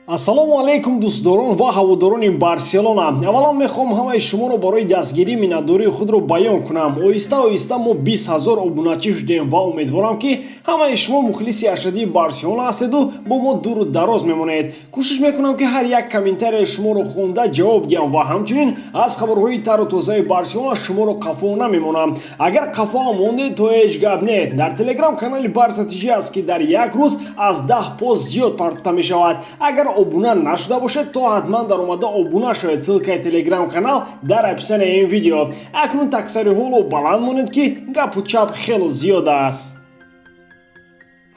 Ассалому алайкум, дӯстдорон ва ҳаводорони Барселона. Аввалан мехоҳам ҳамаи шуморо барои дастгирӣ миннатдории худро баён кунам. Оҳиста оҳиста мо 20 000 обуначӣ шудем ва умедворам, ки ҳамаи шумо мухлиси ашаддии Барселона ҳастеду бо мо дуру дароз мемонед. Кӯшиш мекунам, ки ҳар як комментарияи шуморо хонда ҷавоб диҳам ва ҳамчунин аз хабарҳои тару тозаи Барселона шуморо қафо намемонам. Агар қафоам мондед, то ҳеҷ гап не, дар Телеграм канали Барса ТЖ аст, ки дар як рӯз аз 10 пост зиёд партофта мешавад. Агар обуна нашуда бошед, то ҳатман даромада обуна шавед. Ссылкаи Телеграм канал дар описанияи ин видео. Акнун таксари ҳоло баланд монед, ки гапу чап хело зиёд аст.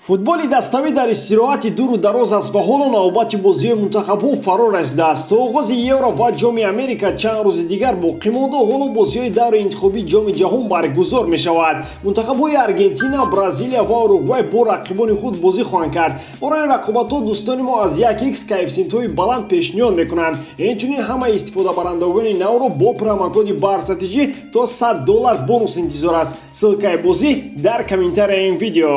Футболи даставӣ дар истироҳати дуру дароз аст ва ҳоло навбати бозиҳои мунтахабҳо фаро расидааст. То оғози Евро ва Ҷоми Америка чанд рӯзи дигар боқӣ монду ҳоло бозиҳои даври интихобии Ҷоми Ҷаҳон баргузор мешавад. Мунтахабҳои Аргентина, Бразилия ва Уругвай бо рақибони худ бозӣ хоҳанд кард. Барои рақобатҳо дӯстони мо аз 1x коэффисиентҳои баланд пешниҳод мекунанд. Инчунин ҳамаи истифодабарандагони навро бо промокоди БАРСАТИЖ то 100 доллар бонус интизор аст. Ссылкаи бозӣ дар комментарияи ин видео.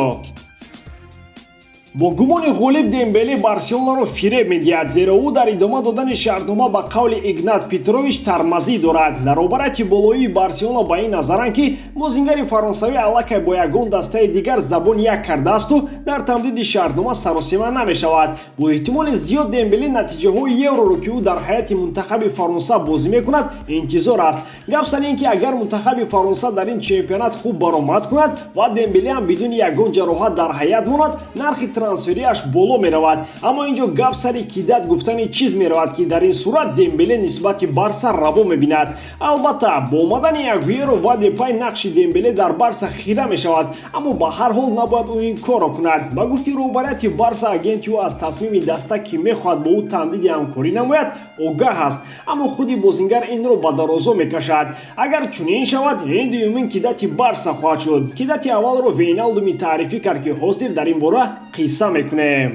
Бо гумони ғолиб, Дембеле Барселонаро фиреб медиҳад, зеро ӯ дар идома додани шартнома ба қавли Игнат Петрович тормозӣ дорад. Дар роҳбарияти болоии Барселона ба ин назаранд, ки бозингари фаронсавӣ аллакай бо ягон дастаи дигар забон як кардаасту дар тамдиди шартнома саросима намешавад. Бо эҳтимоли зиёд Дембеле натиҷаҳои Евроро, ки ӯ дар ҳайати мунтахаби Фаронса бозӣ мекунад, интизор аст. Гап сари ин ки агар мунтахаби Фаронса дар ин чемпионат хуб баромад кунад ва Дембеле ҳам бидуни ягон ҷароҳат дар ҳайат монад, нархи трансфериаш боло меравад. Аммо ин ҷо гап сари кидать гуфтани чиз меравад, ки дар ин сурат Дембеле нисбати Барса раво мебинад. Албатта, бо омадани Агуеро ва Депай нақши Дембеле дар Барса хира мешавад, аммо ба ҳар ҳол набояд ӯ ин корро кунад. Ба гуфти роҳбарияти Барса, агенти ӯ аз тасмими даста, ки мехоҳад бо ӯ тамдиди ҳамкорӣ намояд, огаҳ аст, аммо худи бозингар инро ба дарозо мекашад. Агар чунин шавад, ин дуюмин кидати Барса хоҳад шуд. Кидати аввалро Вейналдуми таърифӣ кард, ки ҳозир дар ин бора қисса мекунем.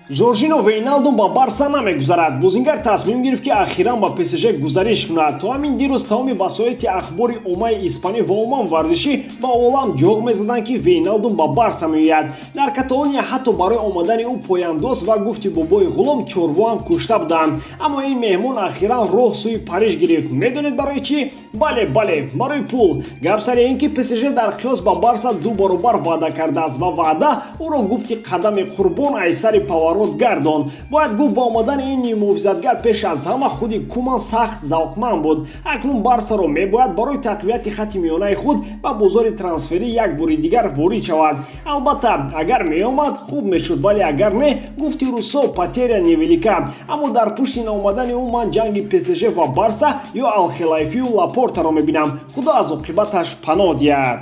Жоржино Вейналдум ба Барса намегузарад. Бозингар тасмим гирифт, ки ахиран ба ПСЖ гузариш кунад. То ҳамин дирӯз тамоми васоити ахбори оммаи испанӣ ва умуман варзишӣ ба олам ҷоғ мезаданд, ки Вейналдум ба Барса меояд. Дар Каталония ҳатто барои омадани ӯ пояндоз ва гуфти бобои ғулом чорвоам кушта буданд. Аммо ин меҳмон ахиран роҳ сӯи Париж гирифт. Медонед, барои чӣ? Бале, бале, барои пул. Гап сари ин ки ПСЖ дар қиёс ба Барса ду баробар ваъда кардааст ва ваъда ӯро гуфти қадами қурбон айсари поворот гардон. Бояд гуфт, ба омадани ин ниммуҳофизатгар пеш аз ҳама худи Куман сахт завқманд буд. Акнун Барсаро мебояд барои тақвияти хати миёнаи худ ба бозори трансферӣ як бори дигар ворид шавад. Албатта, агар меомад, хуб мешуд, вале агар не, гуфти русо, потеря невелика. Аммо дар пушти наомадани ӯ ман ҷанги ПСЖ ва Барса ё Алхелайфию Лапортаро мебинам. Худо аз оқибаташ паноҳ диҳад.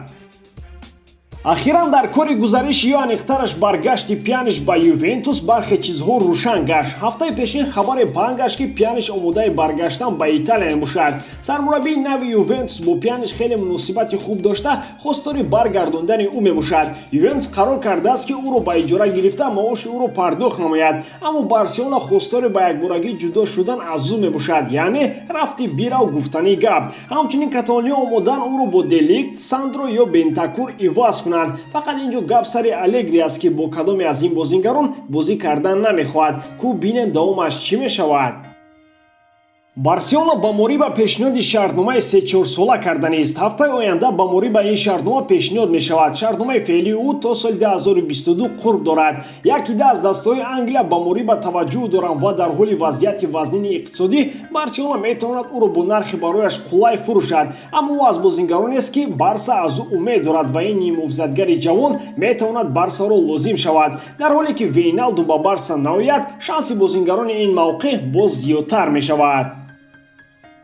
Ахиран дар кори гузариши ё аниқтараш баргашти Пианиш ба Ювентус бархе чизҳо рӯшан гашт. Ҳафтаи пешин хабаре паҳн гашт, ки Пианиш омодаи баргаштан ба Италия мебошад. Сармураббии нави Ювентус бо Пианиш хеле муносибати хуб дошта, хостори баргардондани ӯ мебошад. Ювентус қарор кардааст, ки ӯро ба иҷора гирифта, маоши ӯро пардохт намояд. Аммо Барселона хостори ба якборагӣ ҷудо шудан аз ӯ мебошад, яъне рафти бирав гуфтани гап. Ҳамчунин каталониё омодаанд ӯро бо Деликт, Сандро ё Бентакур иваз кунанд. Фақат ин ҷо гап сари Алегри аст, ки бо кадоме аз ин бозингарон бозӣ кардан намехоҳад. Ку бинем, давомаш чӣ мешавад. Барселона ба Мориба пешниҳоди шартномаи се-чорсола карданист. Ҳафтаи оянда ба Мориба ин шартнома пешниҳод мешавад. Шартномаи феълии ӯ то соли 2022 қурб дорад. Як ида аз дастаҳои Англия ба Мориба таваҷҷӯҳ доранд ва дар ҳоли вазъияти вазнини иқтисодӣ Барселона метавонад ӯро бо нархи барояш қулай фурӯшад. Аммо ӯ аз бозингаронест, ки Барса аз ӯ умед дорад, ва ин ниммуҳофизатгари ҷавон метавонад Барсаро лозим шавад. Дар ҳоле ки Вейналдум ба Барса наояд, шанси бозингарони ин мавқеъ боз зиёдтар мешавад.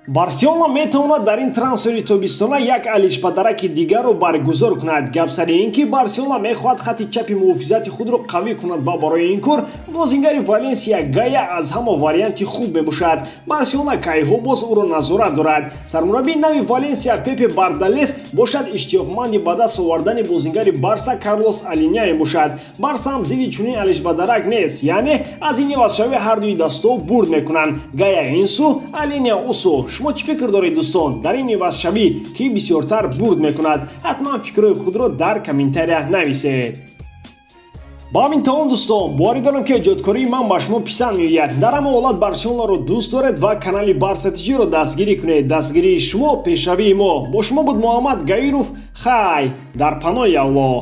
Барселона метавонад дар ин трансфери тобистона як алишпадараки дигарро баргузор кунад. Гап сари ин ки Барселона мехоҳад хати чапи муҳофизати худро қавӣ кунад ва барои ин кор бозингари Валенсия Гая аз ҳама варианти хуб мебошад. Барселона кайҳо боз ӯро назорат дорад. Сармураббии нави Валенсия Пепе Бардалес бошад, иштиёқманди ба даст овардани бозингари Барса Карлос Алиня мебошад. Барса ҳам зидди чунин алишбадарак нест, яъне аз ин ивазшавӣ ҳардуи дастҳо бурд мекунанд: Гая ин сӯ, Алиня ӯ сӯ. Шумо чӣ фикр доред, дӯстон? Дар ин ивазшавӣ кӣ бисёртар бурд мекунад? Ҳатман фикрҳои худро дар комментария нависед. Ба ҳамин тамом, дӯстон. Боварӣ дорам, ки эҷодкории ман ба шумо писанд меояд. Дар ҳама ҳолат Барселонаро дӯст доред ва канали Барса ТЖро дастгирӣ кунед. Дастгирии шумо пешравии мо. Бо шумо буд Муҳаммад Гаиров. Хай, дар паноҳи Аллоҳ.